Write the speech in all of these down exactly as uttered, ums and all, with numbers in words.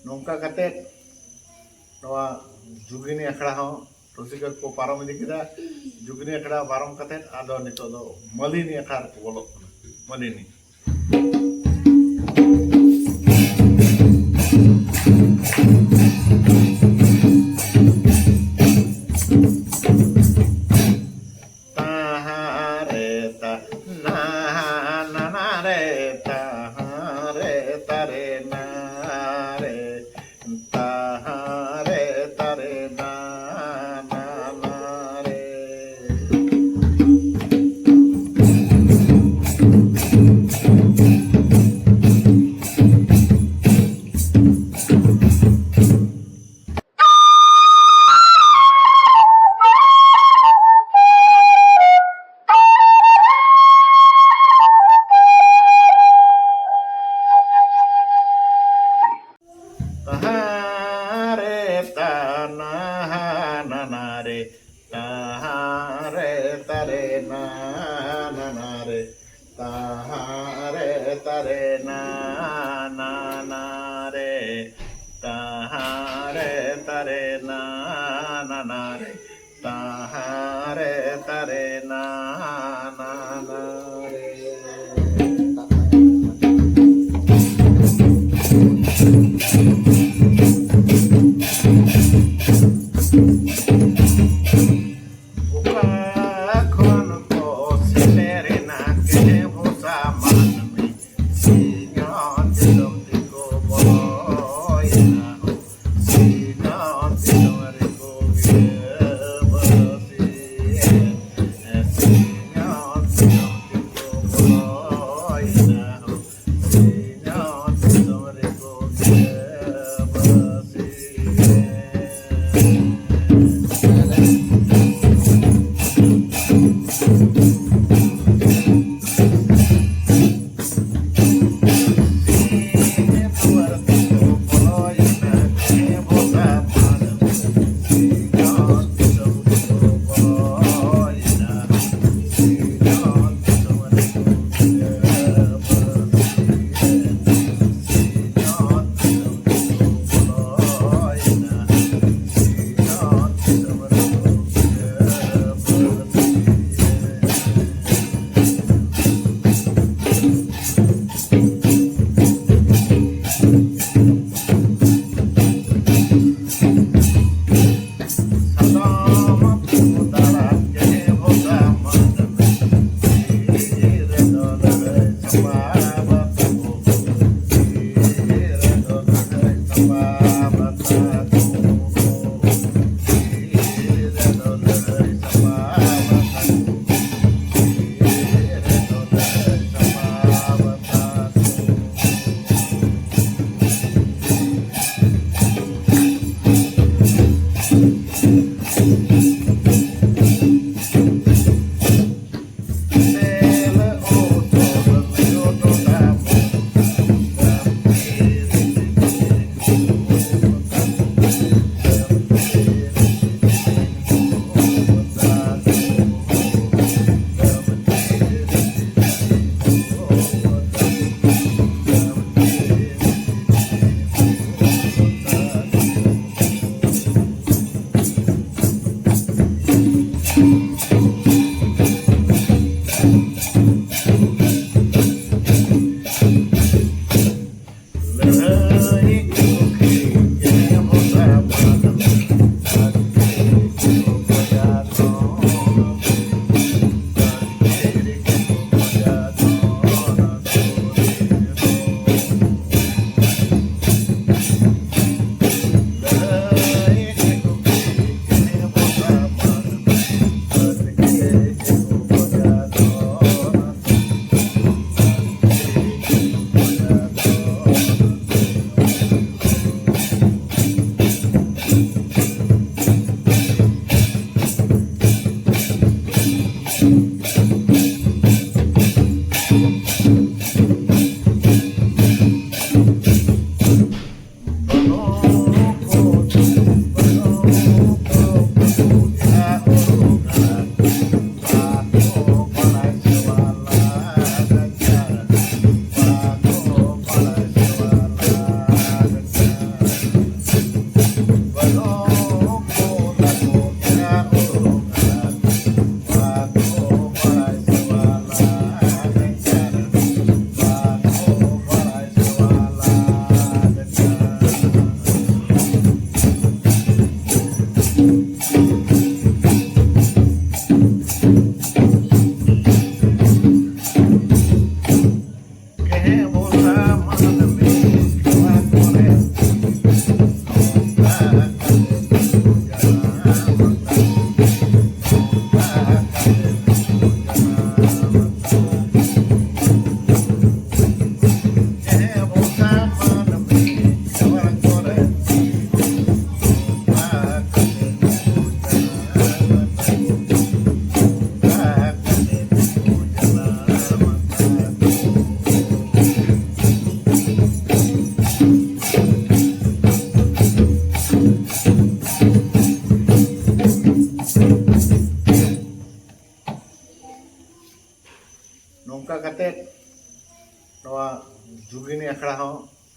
ᱱᱚᱝᱠᱟ ᱠᱟᱛᱮ ᱱᱚᱣᱟ ᱡᱩᱜᱤᱱᱤ ᱟᱠᱷᱲᱟ ᱦᱚᱸ ᱨᱩᱥᱤᱠᱟ ᱠᱚ ᱯᱟᱨᱚᱢ ᱤᱫᱤ ᱠᱮᱫᱟ᱾ ᱡᱩᱜᱤᱱᱤ ᱟᱠᱷᱲᱟ ᱯᱟᱨᱚᱢ ᱠᱟᱛᱮ ᱟᱫᱚ ᱱᱤᱛᱚᱜ ᱫᱚ ᱢᱟᱹᱞᱤᱱᱤ ᱟᱠᱷᱲᱟ ᱨᱮᱠᱚ ᱵᱚᱞᱚᱜ ᱠᱟᱱᱟ᱾ ᱢᱟᱹᱞᱤᱱᱤ᱾ ᱛᱟᱦᱟᱸ ᱨᱮ ᱛᱟ ᱱᱟ ᱱᱟ ᱱᱟ ᱨᱮ, ᱛᱟᱦᱟᱸ ᱨᱮ ᱛᱟ ᱨᱮ ᱱᱟ ᱨᱮ, ᱛᱟᱦᱟᱸ ᱨᱮ ᱛᱟ ᱨᱮ ᱱᱟ ᱱᱟ ᱱᱟ ᱨᱮ᱾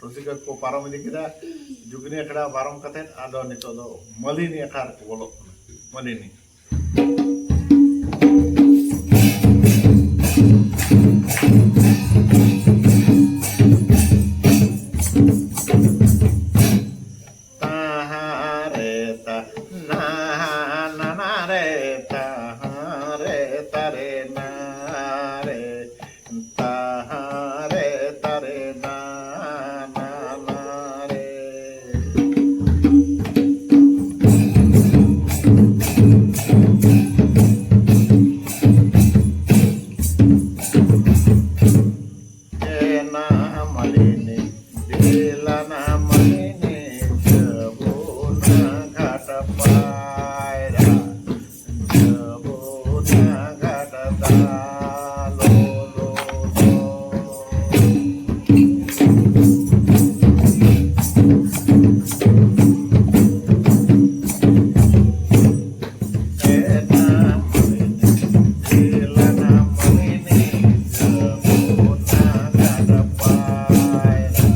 ᱨᱩᱥᱤᱠᱟ ᱠᱚ ᱯᱟᱨᱚᱢ ᱤᱫᱤ ᱠᱮᱫᱟ ᱡᱩᱜᱽᱱᱤ ᱟᱠᱷᱲᱟ ᱯᱟᱨᱚᱢ ᱠᱟᱛᱮ, ᱟᱫᱚ ᱱᱤᱛᱚᱜ ᱫᱚ ᱢᱟᱹᱞᱤᱱᱤ ᱟᱠᱷᱲᱟ ᱨᱮᱠᱚ ᱵᱚᱞᱚᱜ ᱠᱟᱱᱟ᱾ ᱢᱟᱹᱞᱤᱱᱤ᱾ ᱛᱟᱦᱟᱨᱮ ᱛᱟ ᱱᱟᱦᱟ ᱱᱟᱱᱟ ᱨᱮ ᱛᱟᱦᱟᱨᱮ ᱛᱟᱨᱮ ᱱᱟᱨᱮ ᱛᱟᱦᱟᱨᱮ ᱛᱟᱨᱮ ᱱᱟᱱᱟ ᱨᱮ᱾ ᱮᱱᱟ ᱢᱟᱹᱞᱤᱱᱤ ᱫᱮᱞᱟᱱᱟ ᱢᱟᱹᱞᱤᱱᱤ ᱡᱟᱹᱵᱩᱱᱟ ᱜᱷᱟᱴ ᱯᱟᱭᱨᱟ᱾ ᱡᱟᱹᱵᱩᱱᱟ ᱜᱷᱟᱴ ᱫᱟᱞᱚ ᱞᱚᱞᱚ᱾ ᱮᱱᱟ ᱢᱟᱹᱞᱤᱱᱤ ᱫᱮᱞᱟᱱᱟ ᱢᱟᱹᱞᱤᱱᱤ ᱡᱟᱹᱵᱩᱱᱟ ᱜᱷᱟᱴ ᱯᱟᱭᱨᱟ᱾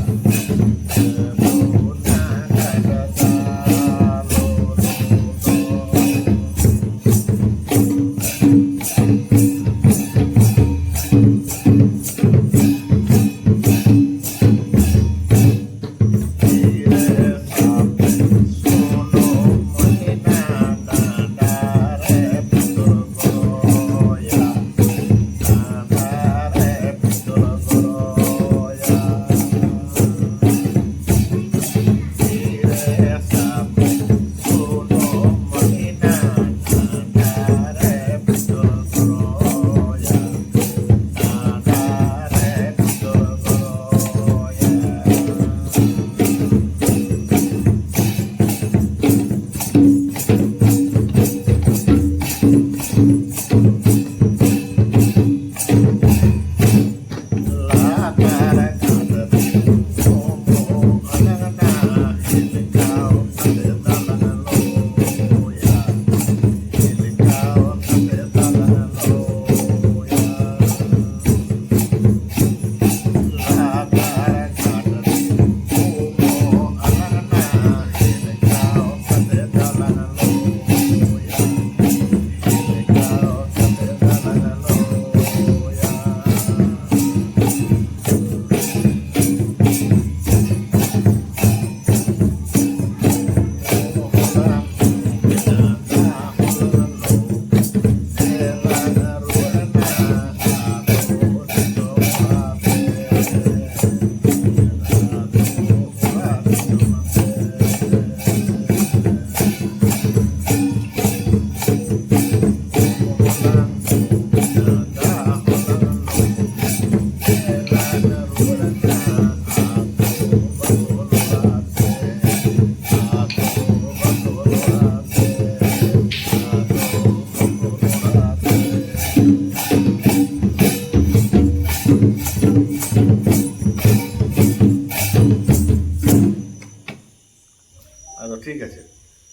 ᱴᱷᱤᱠ ᱟᱪᱷᱮ᱾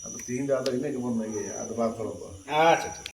ᱟᱫᱚ ᱛᱤᱦᱤᱧ ᱫᱚ ᱟᱫᱚ ᱤᱱᱟᱹᱜ ᱜᱮᱵᱚᱱ ᱤᱭᱟᱹᱭᱟ, ᱟᱫᱚ ᱵᱟᱝ ᱯᱚᱨᱚᱵᱚᱜᱼᱟ᱾ ᱟᱪᱪᱷᱟ, ᱴᱷᱤᱠ᱾